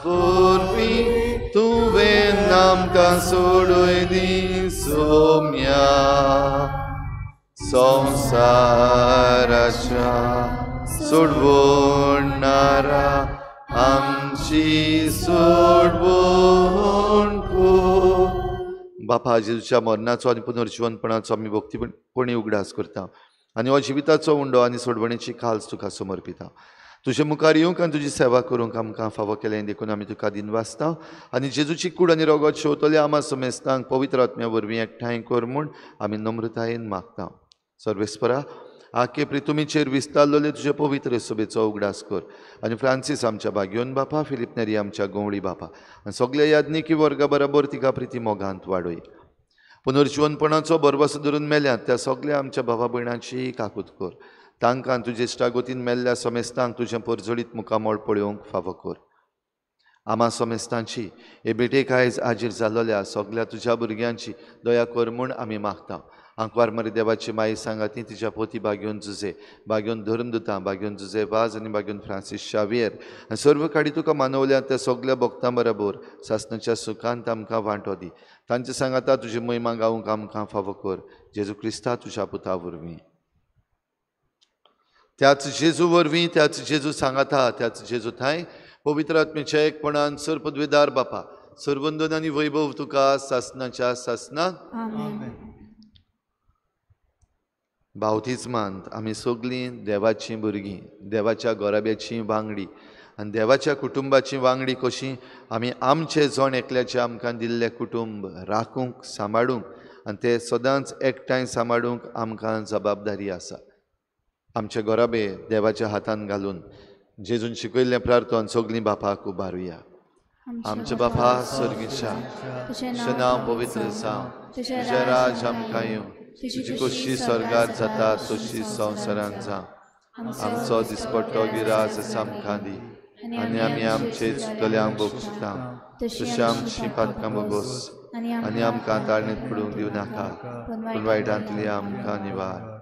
वरवीं तुवें आमकां सोडय दी सोम्या संवसाराच्या सोडवणारा आमची सोडवण कर. बापा, जेजूच्या मरणाचो आनी पुनर्जिवनपणाचो आमी भक्तीपणी उगडास करता आनी हो जिविताचो उंडो आनी सोडवणेची खाल्स तुका समर्पिता. तुजे मुखार येवंक आनी तुजी सेवा करूंक आमकां फावो केलें देखून आमी तुका दिनवासता आनी जेजूची कूड आनी रगत शेवतले आमा समेस्तांक पवित्र आत्म्या वरवीं एकठांय कर म्हूण आमी नम्रतायेन मागता. सर्वेस्परा, आके प्रितुमीचेर विस्तारलेले तुजे पवित्र सभेचो उगडास कर आनी फ्रांसीस आमच्या भाग्योन बापा, फिलीप नेरी आमच्या गवळी बापा आनी सगल्या याज्ञिकी वर्गा बराबर तिका प्रिती मोगांत वाडय. पुनर्जिवनपणाचो भरवसो धरून मेल्यात त्या सगल्या आमच्या भावा भयणांची काकूत कर. तांकां तुजे इश्टागतीन मेल्ल्या समेस्तांक तुजें परजळीत मुखामळ पळोवंक फावो कर. आमा समेस्तांची हे भेटेक आयज हाजीर जाल्ल्या सगल्या तुज्या भुरग्यांची दया कर म्हूण आमी मागता. आंकवार मरी देवाची माई सांगाती तिच्या पोती बागेवन जुजे, बागेवन धर्मदुतां, बागेवन जुजे वाज आनी बागेवन फ्रांसीस शावियर आनी सर्व काडी तुका मानवल्या त्या सगल्या भक्तां बराबर सासणाच्या सुखांत आमकां वांटो दी. तांचे सांगाता तुजी महिमा गावंक आमकां फावो कर. जेजू क्रिस्ता तुज्या पुता वरवीं. त्याच जेजू वरवीं, त्याच जेजू सांगाता, त्याच जेजू थांय पवित्र आत्म्याच्या एकपणान सर पदवेदार बापा, सर्वंदन आनी वैभव तुका सासणाच्या सासणाक. बावतिज्मांत आमी सगलीं देवाचीं भुरगीं, देवाच्या गोराब्याची वांगडी आनी देवाच्या कुटुंबाची वांगडी कशी आमी आमचे जण एकल्याचें आमकां दिल्लें कुटुंब राखूंक, सांबाळूंक आनी ते सदांच एकठांय सांबाळूंक आमकां जबाबदारी आसा. आमचे गोराबे देवाच्या हातान घालून जेजून शिकयल्लें प्रार्थन सगलीं बापाक उबारुया. आमचे बापा स्वर्गीच्या, तुजें नांव पवित्र जावं, तुजें राज आमकां येवं, तुजी कशी स्वर्गार जाता तशी संवसारांत जावं. आमचो दिसपट्टो गिरास आमकां दी आनी आमी आमचे चुकतल्यांक बक्षिता तशी आमची पातकां बोगोस आनी आमकां ताळणेंत पडूंक दिवं नाका, पूण वायटांतली आमकां निवार.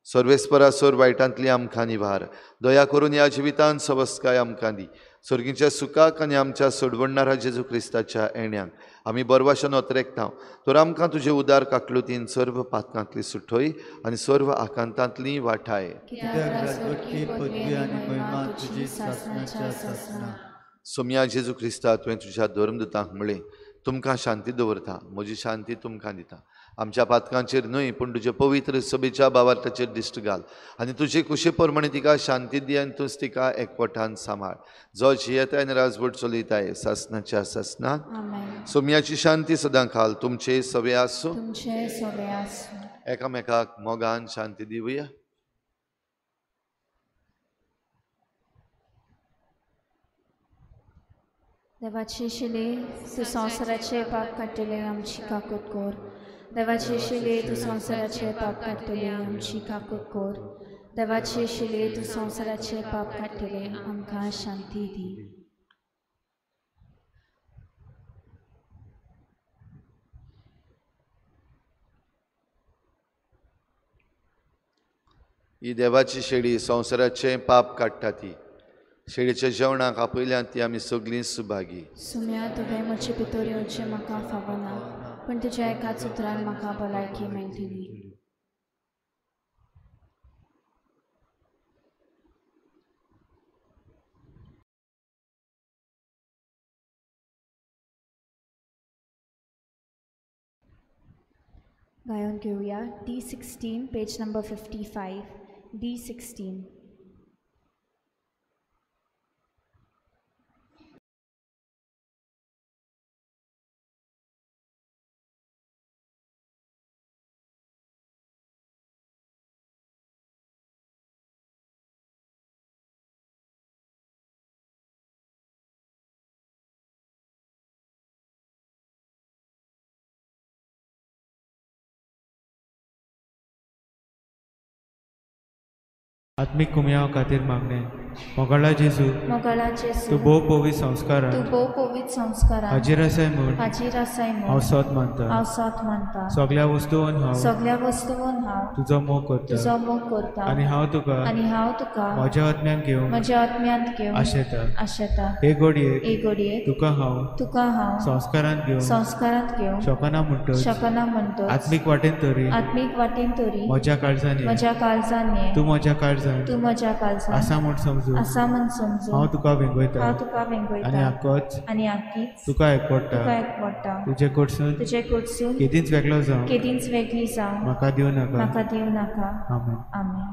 सर्वेस्परा, सोर वायटांतली आमकां निवार. दया करून ह्या जिवितांत सवस्काय आमकां दी. स्वर्गीच्या सुखाक आनी आमच्या सोडवणारा जेजू क्रिस्ताच्या येण्याक आमी बरवाशन ओतरेकता. तर आमकां तुजे उदार काकलुतीन सर्व पातकांतली सुठय आनी सर्व आकांतांतली वाठाय. सोम्या जेजू क्रिस्ता, तुवें तुज्या धर्मदुतांक म्हळें, तुमकां शांती दवरता, म्हजी शांती तुमकां दिता. आमच्या पातकांचेर न्हय पूण तुजे पवित्र सभेच्या भावार्थाचेर दिश्ट घाल आनी तुजे कुशे प्रमाणे तिका शांती दी आनी तूंच तिका एकवटान सांबाळ. जो जियेताय आनी राजवट चलयताय सासणाच्या सासणाक. सोम्याची शांती सदां खाल तुमचे सवे आसूं. एकामेकाक मोगान शांती दिवया. देवाचे शिले तूं संवसाराचे पाप काडटले आमची काकूत कर. देवाचे शिले तूं संवसाराचे पाप काडटले आमची काकूत कर. देवाचे शिले तूं संवसाराचे पाप काडटले आमकां शांती दी. ही देवाची शेळी संवसाराचें पाप काडटा ती शेळीच्या जेवणाक आपयल्यान ती आमी सगळीं सुभागी. सुम्या, तुवें म्हजे भितर येवचें म्हाका फावना, पूण तुज्या एकाच उतरान म्हाका भलायकी मेळटली. गायोन घेवया D16, page number 55, D16. आत्मीक कुमयाव खातीर मागणें. मोगाळा जेजू, मोगाळा जेजू, तूं भोव पवित्र संस्कारान, तूं भोव पवित्र संस्कारान हाजीर आसाय म्हूण, हाजीर आसाय म्हूण हांव सोत मानता, हांव सोत मानता. सगळ्या वस्तून हांव, सगळ्या वस्तून हांव तुजो मोग करता, तुजो मोग करता. आनी हांव तुका, आनी हांव तुका म्हज्या आत्म्यान घेवंक, म्हज्या आत्म्यांत घेवंक आशेता, आशेता. हे घडयेक, हे घडयेक तुका हांव, तुका हांव संस्कारांत घेवंक, संस्कारांत घेवंक शकना म्हणटच, शकना म्हणटच, आत्मीक वाटेन तरी, आत्मीक वाटेन तरी म्हज्या काळजान, म्हज्या काळजान ये, तूं म्हज्या काळजान, तूं म्हज्या काळजान आसा म्हूण समजून, आसा म्हूण समजून हांव तुका वेंगयता, हांव तुका वेंगयता. आनी आकोच, आनी आकीच तुका एकवडटा, तुका एकवडटा. तुजे कडसून, तुजे कडसून केदींच वेगळो जावं, केदींच वेगळी जावं म्हाका दिवं नाका, म्हाका दिवं नाका. आमेन. आमेन.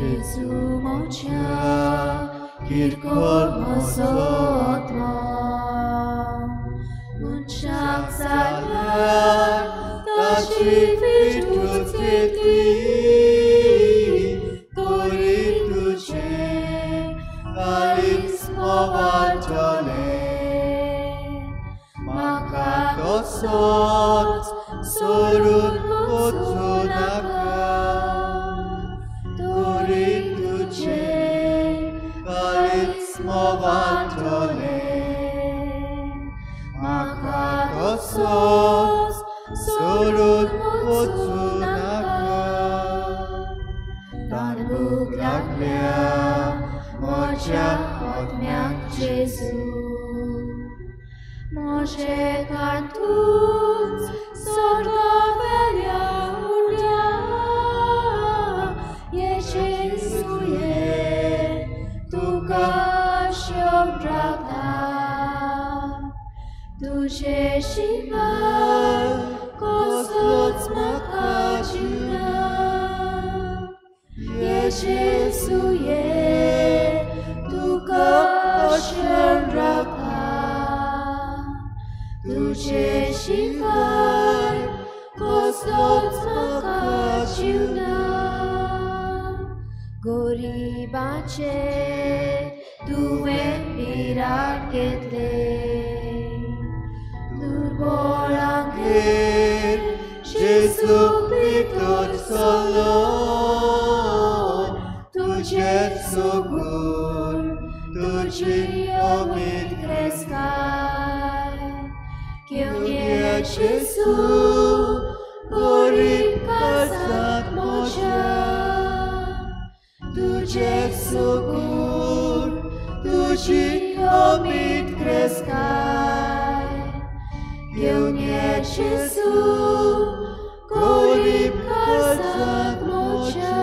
Gesù mocha kirkor mozotma Munchak salar tashi virtuti Tori tuche kalis movatole Makatosot sorun motunaka Movatole, makatosos sorun motunaka. Tan buk laglya moja otmyak Jesu, Moje kantuc sorta velia urlia, ye Jesu ye tuka Tuže šival, kosloc makačina. Je Jesu je, tuka šenraka. Tuže šival, kosloc makačina. Goribače, tuve pirat ketle. Durbolangir, Jesu pitor solo, tuje sugur, tuji omit kreskai. Kyunye Jesu, gorib kasat moja, tuje sugur, tuji omit kreskai. Kyunye Jesu, gorib kasat moja.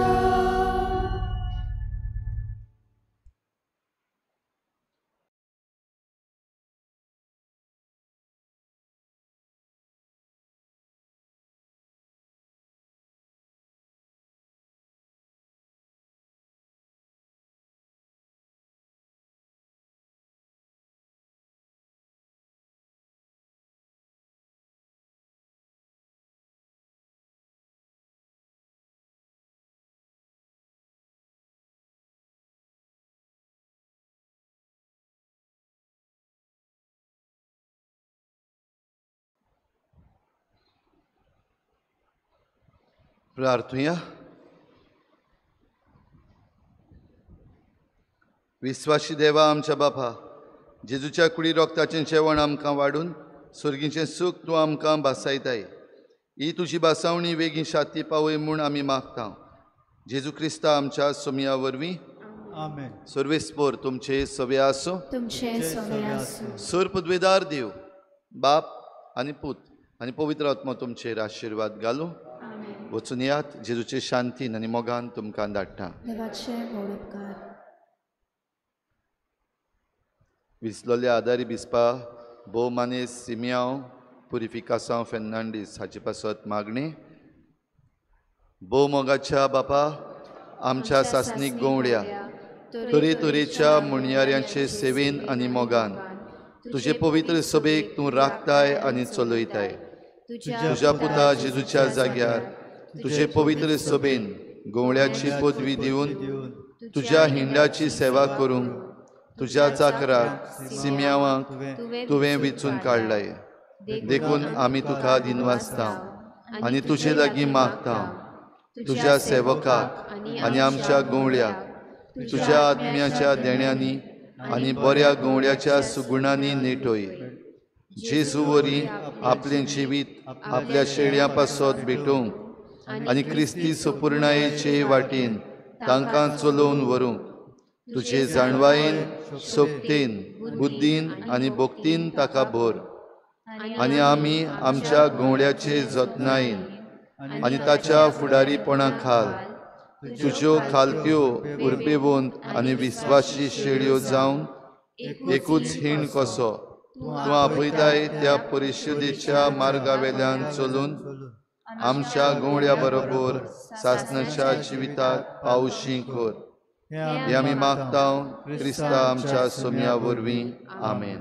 प्रार्थुया. विश्वासी देवा आमच्या बापा, जेजूच्या कुडी रोगताचें जेवण आमकां वाडून सर्गीचें सूख तूं आमकां भासायताय. ही तुजी भासावणी वेगीं शाती पावय म्हूण आमी मागता. जेजू क्रिस्ता आमच्या सोमया वरवीं. आमेन. सर्वेस्पोर तुमचे सवे आसूं, तुमचे सवे आसूं. सर पदवेदार देव बाप आनी पूत आनी पवित्र आत्मो तुमचेर आशिर्वाद घालूं. वचून यात जेजूचे शांतीन आनी मोगान तुमकां धाडटा. देवाचे व्हड उपकार. विसलोल्या आदारी बिस्पा भोव मानेस सिमियांव पुरिफिकासांव फेर्नांडीस हाचे पासत मागणी. भोव मोगाच्या बापा, आमच्या सासणीक गवड्या तरेतरेच्या म्हणयाऱ्यांचे सेवेन आनी मोगान तुजे पवित्र सभेक तूं राखताय आनी चलयताय. तुज्या पुता जेजूच्या जाग्यार तुजे पवित्र सभेन गवळ्याची पदवी दिवन तुज्या हिंडाची सेवा करूंक तुज्या चाकराक सिम्यावांक तुवें विचून काडलाय. देखून आमी तुका दिनवासता आनी तुजे लागीं मागता, तुज्या सेवकाक आनी आमच्या गवळ्याक तुज्या आत्म्याच्या देण्यांनी आनी बऱ्या गवळ्याच्या सुगुणांनी नेटय. जेजू वरी आपलें जिवीत आपल्या शेळयां पासत भेटोवंक आनी क्रिस्ती सुपुर्णायेचे वाटेन तांकां चलोवन व्हरूंक तुजे जाणवायेन, सोबतेन, बुद्दीन आनी भक्तीन ताका भर. आनी आमी आमच्या गवळ्याचे जतनायेन आनी ताच्या फुडारीपणा खाल तुज्यो खालत्यो उर्बेवंत आनी विस्वाशी शेळयो जावन एकूच हीण कसो तूं आपयताय त्या परिशुदेच्या मार्गावेल्यान चलून आमच्या गवळ्या बरोबर सासणाच्या जिविताक पावशी कर. हे आमी मागता क्रिस्ता आमच्या सोम्या वरवीं. आमेन.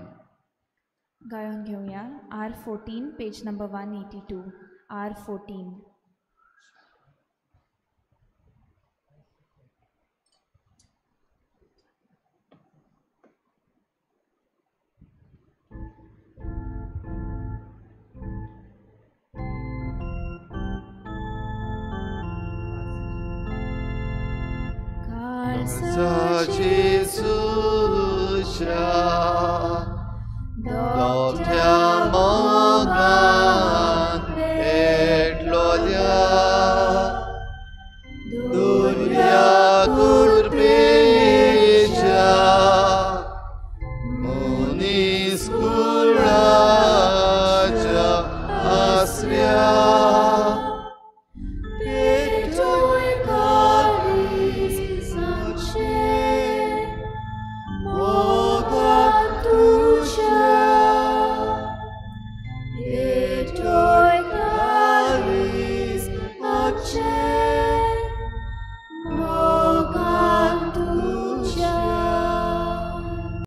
गायोन घेवया R14 page number 182. R14. जेजूच्या